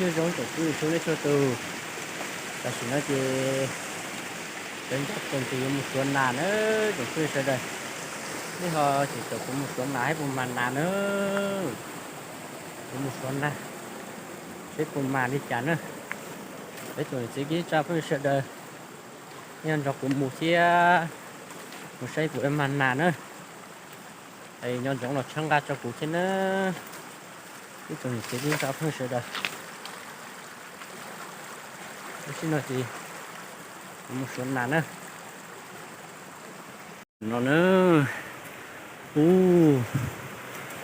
Nyob zoo tsoom phooj ywg txhua leej txhua tus, tam sim no ces sawv ntxov txog tus yuav mus suav nas na tsoom phooj ywg sawv daws. Nej ho ces txog kuv mus suav nas thiab puas mag nas na. Kuv mus suav nas seb puas mag li cas na. Peb tsoom niam txiv kwv tij phooj ywg sawv daws, nej nrog kuv mus thiab, mus saib puas mag nas na. Es nco ntsoov los txhawb nqa rau kuv thiab na, ib tsoom niam txiv kwv tij phooj ywg sawv daws. Tam sim no ces kuv mus suav nas na. No na,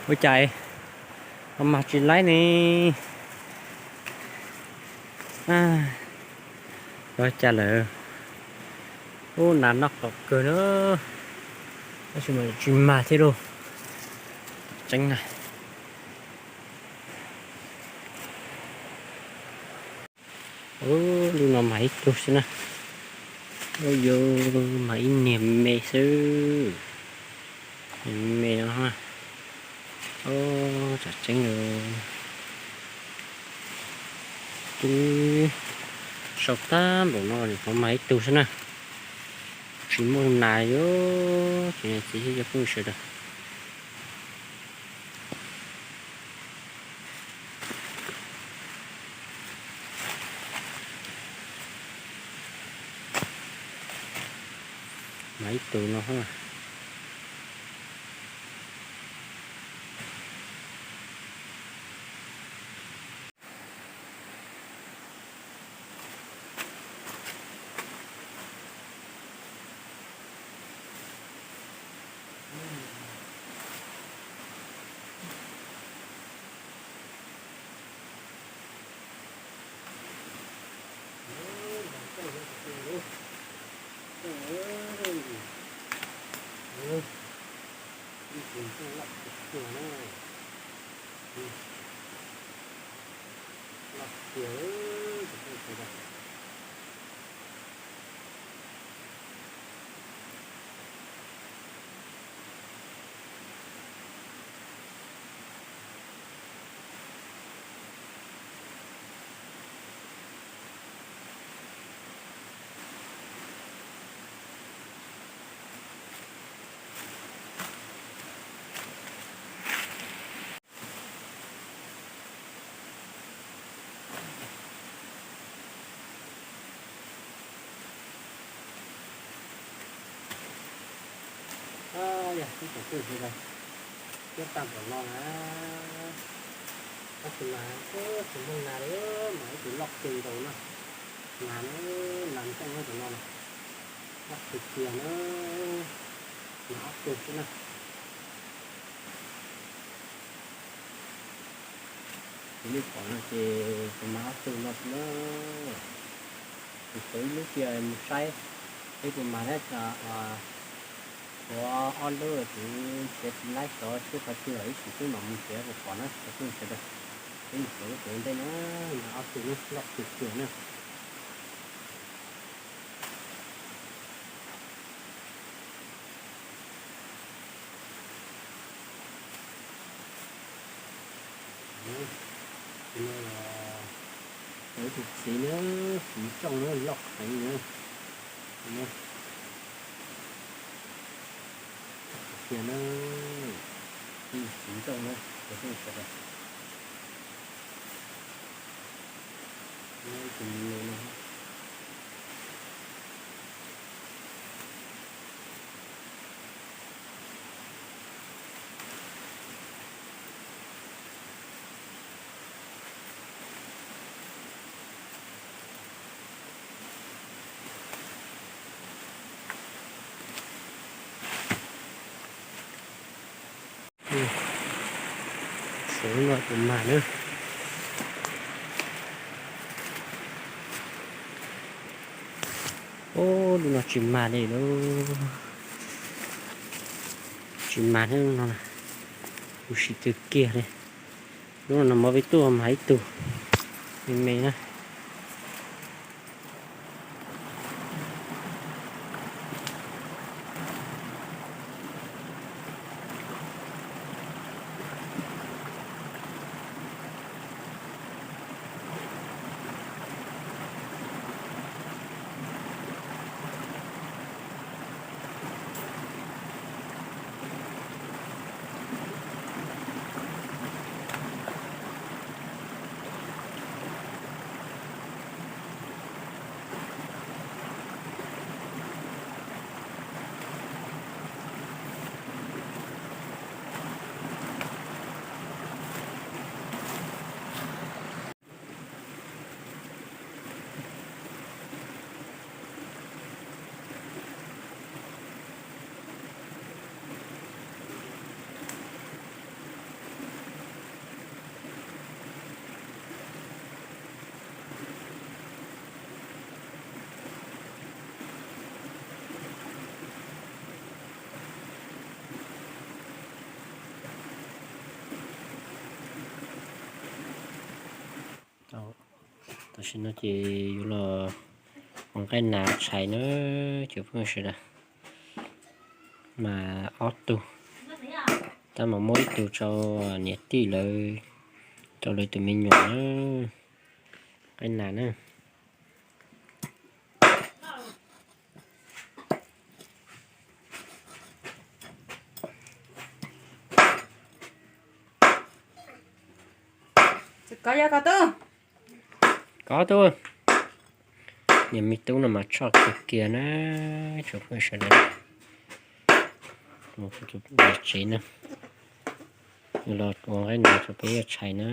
ua cas ho mag tsis laib ne? Ua cas lawm? Ub, nas noj qab kawg na, tab sis mas tsis mag thiab lauj. Tseeb na. Ub, lub no mag ib tug xwb na. Ub, yuav mag ib niag me xwb. Me no. Ub, tsam tseeb lawm. Twb sau tag npaum no nws pom mag ib tug xwb na. Tsis muaj nas yuav tsis txiv cov phooj ywg sawv daws. Mag ib tug no. Yog ib tsoom phooj ywg sawv daws, twb tag npaum no na, tab sis mas tsis muaj nas li, mas ib tug loj kawg nkaus no, nas, nas ntxeej nyob ntawm no na, loj tiag tiag na, nas ob tug xwb na. Kuv li pom no ces kuv mas ob tug no xwb na. Kuv xauv ib lub cia mus saib, peb kuv mas na, kuv ob lub kuv nrhiav tsis laib xyov tshuav qhov twg, ib chim twb mam mus nrhiav kuv pom na cov phooj ywg sawv daws. Peb mus xauv lub ntej na, mas ob tug loj tiag tiag na. Tus no los ib tug txiv na, txiv tsooj na, loj heev na. Tiag na, txiv tsooj na, cov phooj ywg sawv daws. Saum no puas mag na. Ub, lub no tsis mag li lauj. Tsis mag thiab lub no, kuv sim twv kiag li. Lub no mov peb tuaj mag ib tug me me na. Tam sim no ces yuav los ua nqaij nas tshais na cov phooj ywg sawv daws. Mas ob tug, tab mas muab ib tug rau niam tij lawv, rau lawv tus me nyuam na, nqaij nas na. Kov, kov tub, kov tub. Niag me tub no mas tshoj kiag kiag na, tsoom phooj ywg sawv daws. Tsev na, los ua nqaij nas rau peb ua tshais na.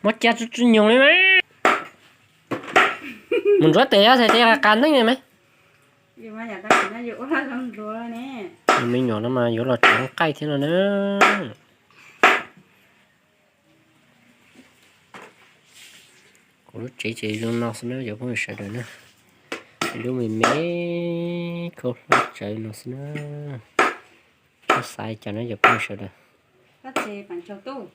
Muab ca tsu tsu nyoos li mas. Mus ntxuav tes os, txhais tes qas qas nteeb li mas. Me nyuam no mas yuav los tsev nqaij thiab no na. Kuv lub tsev ces zoo no xwb na cov phooj ywg sawv daws na. Lub me me khaub hlab tsawv no xwb na. Koj xav li cas na cov phooj ywg sawv daws.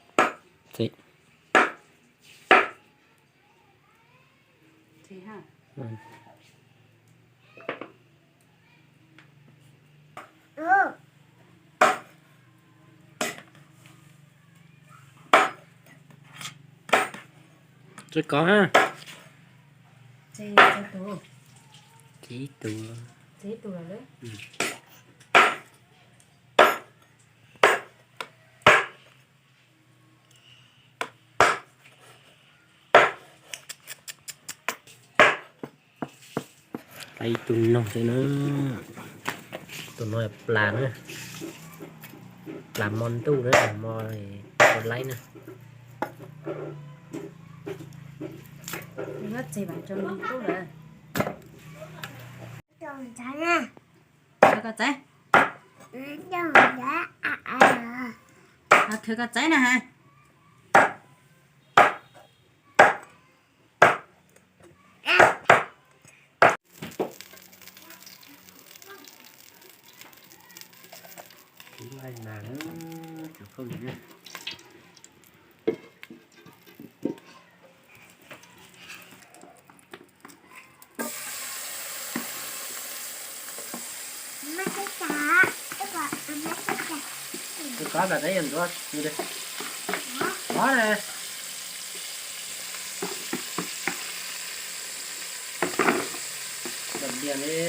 Tsis kov ha. Tsis ib tug. Laib ib tug noog xwb na. Tus no plas na, plas mo ntuj na, mo ua laib na. Khwv koj txav, khwv koj txav na ha. Kov kom teb yog ntuav, kov na. Diam li.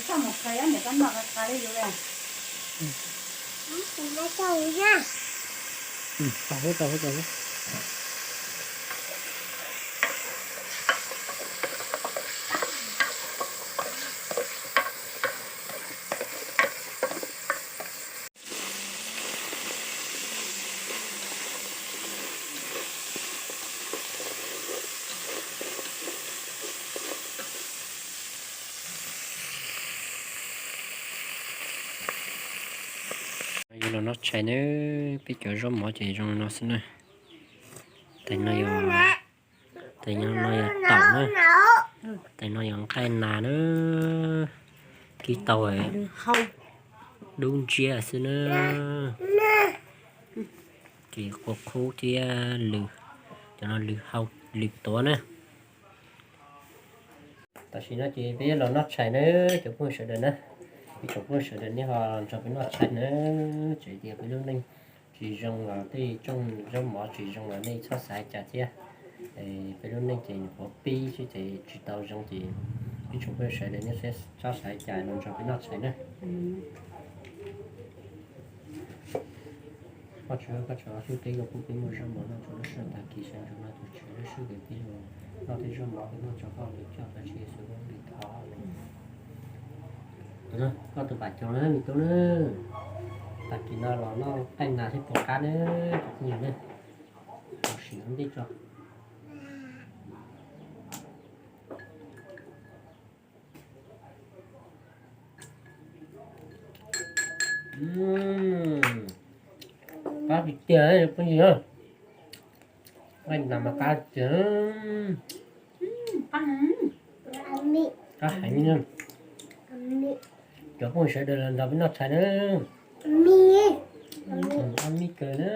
Koj mus qhia niam koj noj qab li yus li. Yuav los noj tshais nawb, peb cov zaub mov ces zoo li no xwb na. Tes no yog, tes no yog taum na, tes no yog nqaij nas na. Kib tau dub ntsiab xwb na. Ces qhuav qhuav thiab lwm, cov no lwm hau, lwm tuav na. Tam sim no ces peb los noj tshais na, cov phooj ywg sawv daws na. Peb cov phooj ywg sawv daws nej ho nrog peb noj tshais na. Txawm tias peb lub neej tsis zoo los tej tsoom zaub mov tsis zoo los nej txhob xav li cas thiab. Peb lub neej ces nyuam qhuav pib xwb ces tsis tau zoo ces peb tsoom phooj ywg sawv daws nej txhob xav li cas los nrog peb noj tshais na. Koj tsuav, koj tsuav hlub peb, koj pub peb muaj zaub mov noj tsuav lub sij hawm tag kis sawv ntxov no, tus Tswv lub sij hawm peb los noj tej zaub mov peb noj tso koj lwm coj tau tsis xwb koj lwm thov. Koj tus pam cov na me tub na, tag kis no los noj nqaij nas thiab puas qab na, tus phooj ywg na. Sim ua ntej tso. Qab tiag tiag phooj ywg. Nqaij nas mas qab tiag. Qab heev na. Cov phooj ywg sawv daws los nrog peb noj tshais na. Qab mis kawg na.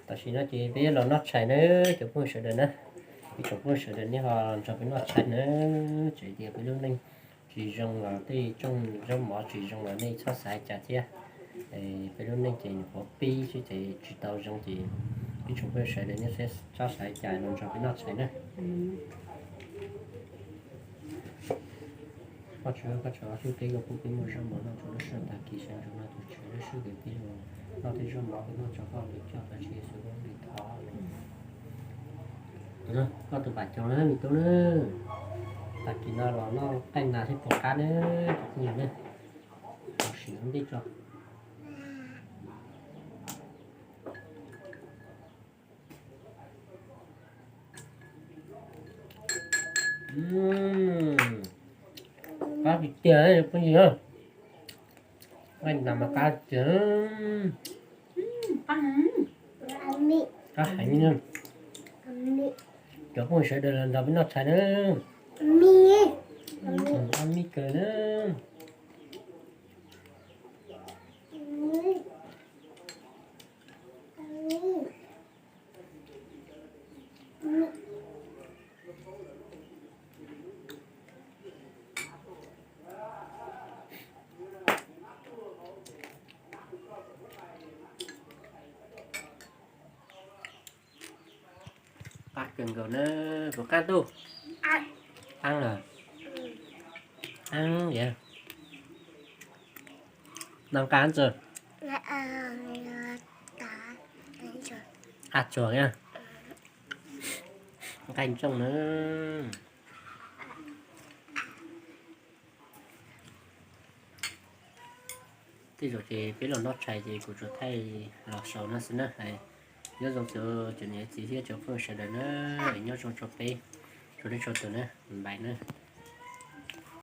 Tam sim no ces peb yuav los noj tshais na, cov phooj ywg sawv daws na. Ib tsoom phooj ywg sawv daws nej ho nrog peb noj tshais na. Txawm tias peb lub neej tsis zoo los tej tsoom zaub mov tsis zoo los nej txhob xav cas thiab. Peb lub neej ces nyuam qhuav pib xwb ces tsis tau zoo ces ib tsoom phooj ywg sawv daws nej txhob xav cas los nrog peb noj tshais na. Koj tseem, koj tseem hlub peb, koj pub peb muaj zaub mov noj rau lub sij hawm tag kis sawv ntxov no tus Tswv lub sij hawm peb los noj tej zaub mov peb noj tso koj lwm coj tag tsis xwb lwm thov. Koj tus pam cov na me tub na, tag kis no los noj qeej nas thiab puas qab na, cov phooj ywg na. Los sim ntej tso. Qab tiag tiag, phooj ywg, qeej nas mas qab tiag. Qab heev na. Cov phooj ywg sawv daws los nrog peb noj tshais na. Qab mis kawg na. Qab kawg nkaus na, puas qab ntuj? Qab lawm. Qab yam. Noj qab ntxuag. Qab tsuag na. Nqaij ntsooj na. Tej zaum ces peb los noj tshais ces kuv tsuas thaij los xaus no xwb na. Nyob zoo cov niam txiv thiab cov phooj ywg sawv daws na, nyob zoo rau peb, rau nej txhua tus na, npais na.